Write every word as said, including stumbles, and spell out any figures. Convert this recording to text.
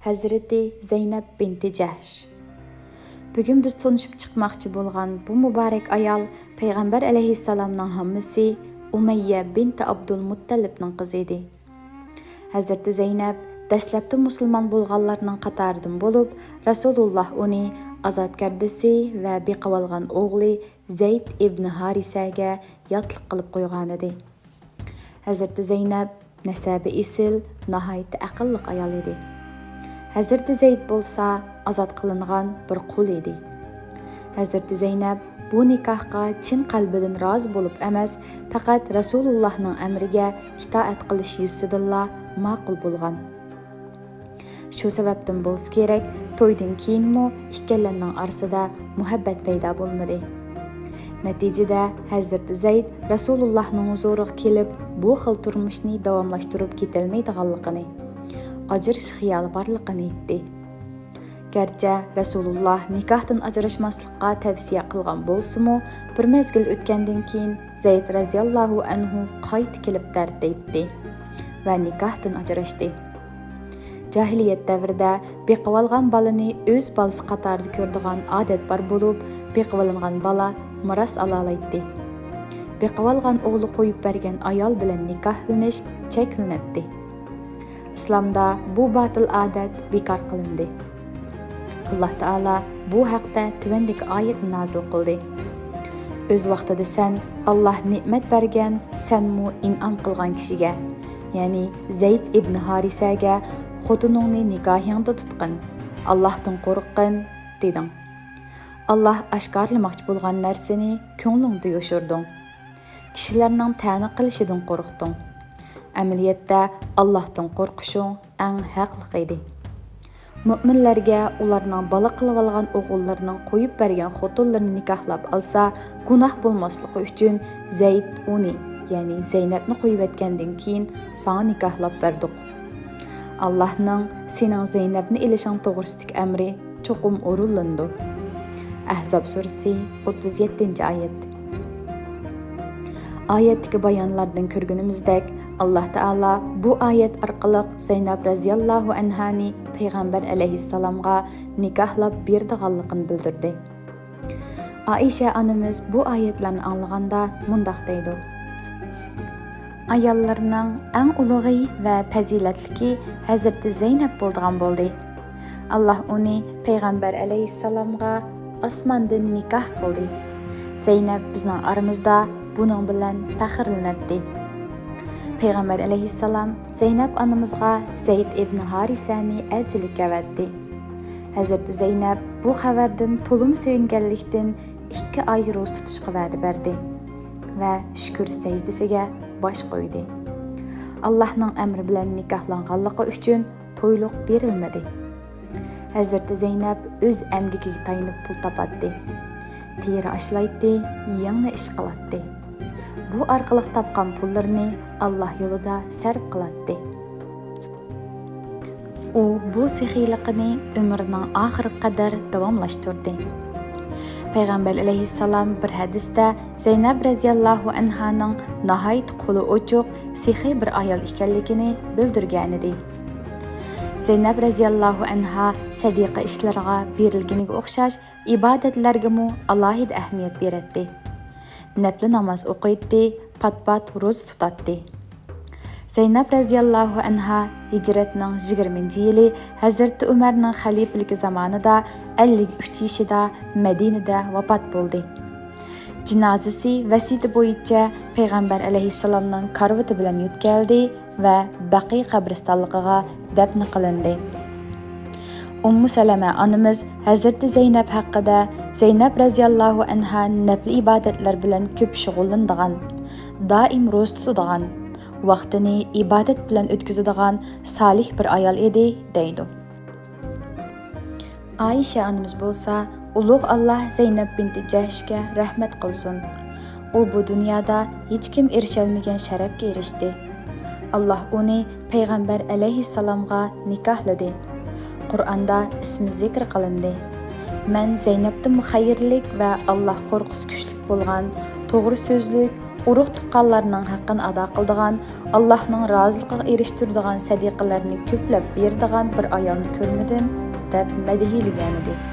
ھەزرىتى زەينەپ بىنتى جەھش. بۈگۈن بىز تونۇشۇپ چىقماقچى بولغان بۇ مۇبارەك ئايال پەيغەمبەر ئەلەيھىسسالامنىڭ ھاممىسى ئۇمەييە بىنتى ئابدۇلمۇتتەلىپنىڭ قىزى ئىدى. ھەزرىتى زەينەپ دەسلەپتە مۇسۇلمان بولغانلارنىڭ قاتارىدىن بولۇپ، رەسۇلۇللاھ ئۇنى ئازادكەردىسى ۋە بېقىۋالغان ئوغلى زەيد ئىبنى ھارىسەگە ياتلىق قىلىپ قويغانىدى. ھەزرىتى زەينەپ نەسەبى ئېسىل، ناھايىتى ئەقىللىق ئايال ئىدى. ھەزرىتى زەيد بولسا ئازاد قىلىنغان بىر قۇل ئىدى. ھەزرىتى زەينەپ بۇ نىكاھقا چىن قەلبىدىن رازى بولۇپ ئەمەس، پەقەت رەسۇلۇللاھنىڭ ئەمرىگە ئىتائەت قىلىش يۈزىسىدىنلا ماقۇل بولغان. شۇ سەۋەبتىن بولسا كېرەك، تويدىن كېيىنمۇ ئىككىيلەننىڭ ئارىسىدا مۇھەببەت پەيدا بولمىدى. نەتىجىدە ھەزرىتى زەيد رەسۇلۇللاھنىڭ ھۇزۇرىغا كېلىپ، بۇ خىل تۇرمۇشنى داۋاملاشتۇرۇپ كېتەلمەيدىغانلىقىنى، ئاجرىشىش خىيالى بارلىقىنى ئېيتتى. گەرچە رەسۇلۇللاھ نىكاھتىن ئاجراشماسلىققا تەۋسىيە قىلغان بولسىمۇ، بىر مەزگىل ئۆتكەندىن كېيىن زەيد رەزىياللاھۇ ئەنھۇ قايتا كېلىپ دەرد ئېيتتى ۋە نىكاھتىن ئاجراشتى. جاھىلىيەت دەۋرىدە بېقىۋالغان بالىنى ئۆز بالىسى قاتارىدا كۆرىدىغان ئادەت بار بولۇپ، بېقىۋالىنغان بالا مىراس ئالالايتتى. بېقىۋالغان ئوغلى قويۇپ بەرگەن ئايال بىلەن نىكاھلىنىش چەكلىنەتتى. ئىسلامدا بۇ باتىل ئادەت بىكار قىلىندى. ئاللاھ تائالا بۇ ھەقتە تۆۋەندىكى ئايەتنى نازىل قىلدى: ئۆز ۋاقتىدا سەن، ئاللاھ نېمەت بەرگەن، سەنمۇ ئىنئام قىلغان كىشىگە، يەنى زەيد ئىبنى ھارىسەگە، خوتۇنۇڭنى نىكاھىڭدا تۇتقىن، ئاللاھتىن قورققىن، دېدىڭ. ئاللاھ ئاشكارىلىماقچى بولغان نەرسىنى كۆڭلۈڭدە يوشۇردۇڭ. كىشىلەرنىڭ تەنە قىلىشىدىن قورقتۇڭ. ئەمەلىيەتتە، ئاللاھتىن قورقۇشۇڭ ئەڭ ھەقلىق ئىدى. مۆمىنلەرگە ئۇلارنىڭ بالا قىلىۋالغان ئوغۇللىرىنىڭ قويۇپ بەرگەن خوتۇنلىرىنى نىكاھلاپ ئالسا، گۇناھ بولماسلىقى ئۈچۈن زەيد ئۇنى، يەنى زەينەپنى قويۇۋەتكەندىن كېيىن ساڭا نىكاھلاپ بەردۇق. ئاللاھنىڭ سېنىڭ زەينەپنى ئېلىشىڭ توغرىسىدىكى ئەمرى چوقۇم ئورۇنلىنىدۇ. ئەھزاب سۈرىسى، ئوتتۇز يەتتىنچى ئايەت. ئايەتتىكى بايانلاردىن كۆرگىنىمىزدەك، ئاللاھ تائالا بۇ ئايەت ئارقىلىق زەينەپ رەزىياللاھۇ ئەنھانى پەيغەمبەر ئەلەيھىسسالامغا نىكاھلاپ بېرىدىغانلىقىنى بىلدۈردى. ئائىشە ئانىمىز بۇ ئايەتلەرنى ئاڭلىغاندا مۇنداق دەيدۇ: ئاياللىرىنىڭ ئەڭ ئۇلۇغى ۋە پەزىلەتلىكى ھەزرىتى زەينەپ بولىدىغان بولدى. ئاللاھ ئۇنى پەيغەمبەر ئەلەيھىسسالامغا ئاسماندىن نىكاھ قىلدى. زەينەپ بىزنىڭ ئارىمىزدا بۇنىڭ بىلەن پەخىرلىنەتتى. پەيغەمبەر ئەلەيھىسسالام زەينەپ ئانىمىزغا زەيد ئىبنى ھارىسەنى ئەلچىلىككە ئەۋەتتى. ھەزرىتى زەينەپ بۇ خەۋەردىن تولىمۇ سۆيۈنگەنلىكتىن، ئىككى ئاي روزا تۇتۇشقا ۋەدە بەردى ۋە شۈكۈر سەجدىسىگە باش قويدى. ئاللاھنىڭ ئەمرى بىلەن نىكاھلانغانلىقى ئۈچۈن تويلۇق بېرىلمىدى. ھەزرىتى زەينەپ ئۆز ئەمگىكىگە تايىنىپ پۇل تاپاتتى. تېرە ئاشلايتتى، يىڭنە ئىش قىلاتتى. بۇ ئارقىلىق تاپقان پۇللىرىنى ئاللاھ يولىدا سەرپ قىلاتتى. ئۇ بۇ سېخىيلىقىنى ئۆمرىنىڭ ئاخىرىغا قەدەر داۋاملاشتۇردى. پەيغەمبەر ئەلەيھىسسالام بىر ھەدىستە زەينەپ رەزىياللاھۇ ئەنھانىڭ ناھايىتى قولى ئوچۇق، سېخىي بىر ئايال ئىكەنلىكىنى بىلدۈرگەنىدى. زەينەپ رەزىياللاھۇ ئەنھا سەدىقە ئىشلىرىغا بېرىلگىنىگە ئوخشاش، ئىبادەتلەرگىمۇ ئالاھىدە ئەھمىيەت بېرەتتى. نەپلى ناماز ئوقۇيتتى، پات-پات روزا تۇتاتتى. زەينەپ رەزىياللاھۇ ئەنھا ھىجرەتنىڭ يىگىرمىنچى يىلى ھەزرىتى ئۆمەرنىڭ خەلىپىلىكى زامانىدا ئەللىك ئۈچ يېشىدا مەدىنىدە ۋاپات بولدى. جىنازىسى ۋەسىيىتى بويىچە پەيغەمبەر ئەلەيھىسسالامنىڭ كارىۋىتى بىلەن يۆتكەلدى ۋە بەقىي قەبرىستانلىقىغا دەپنە قىلىندى. ئۇممۇ سەلەمە ئانىمىز ھەزرىتى زەينەپ ھەققىدە، زەينەپ رەزىياللاھۇ ئەنھا نەپلى ئىبادەتلەر بىلەن كۆپ شۇغۇللىنىدىغان، دائىم روزا تۇتىدىغان، ۋاقتىنى ئىبادەت بىلەن ئۆتكۈزىدىغان سالىھ بىر ئايال ئىدى، دەيدۇ. ئائىشە ئانىمىز بولسا، ئۇلۇغ ئاللاھ زەينەپ بىنتى جەھشكە رەھمەت قىلسۇن. ئۇ بۇ دۇنيادا ھېچكىم ئېرىشەلمىگەن شەرەپكە ئېرىشتى. ئاللاھ ئۇنى پەيغەمبەر ئەلەيھىسسالامغا نىكاھلىدى. قۇرئاندا ئىسمى زىكىر قىلىندى. مەن زەينەپتىنمۇ خەيرلىك ۋە ئاللاھ قورقۇسى كۈچلۈك بولغان، توغرا سۆزلۈك، ئۇرۇق-تۇغقانلارنىڭ ھەققىنى ئادا قىلىدىغان، ئاللاھنىڭ رازىلىقىغا ئېرىشتۈرىدىغان سەدىقىلەرنى كۆپلەپ بېرىدىغان بىر ئايالنى كۆرمىدىم، دەپ مەدھىيلىگەنىدى.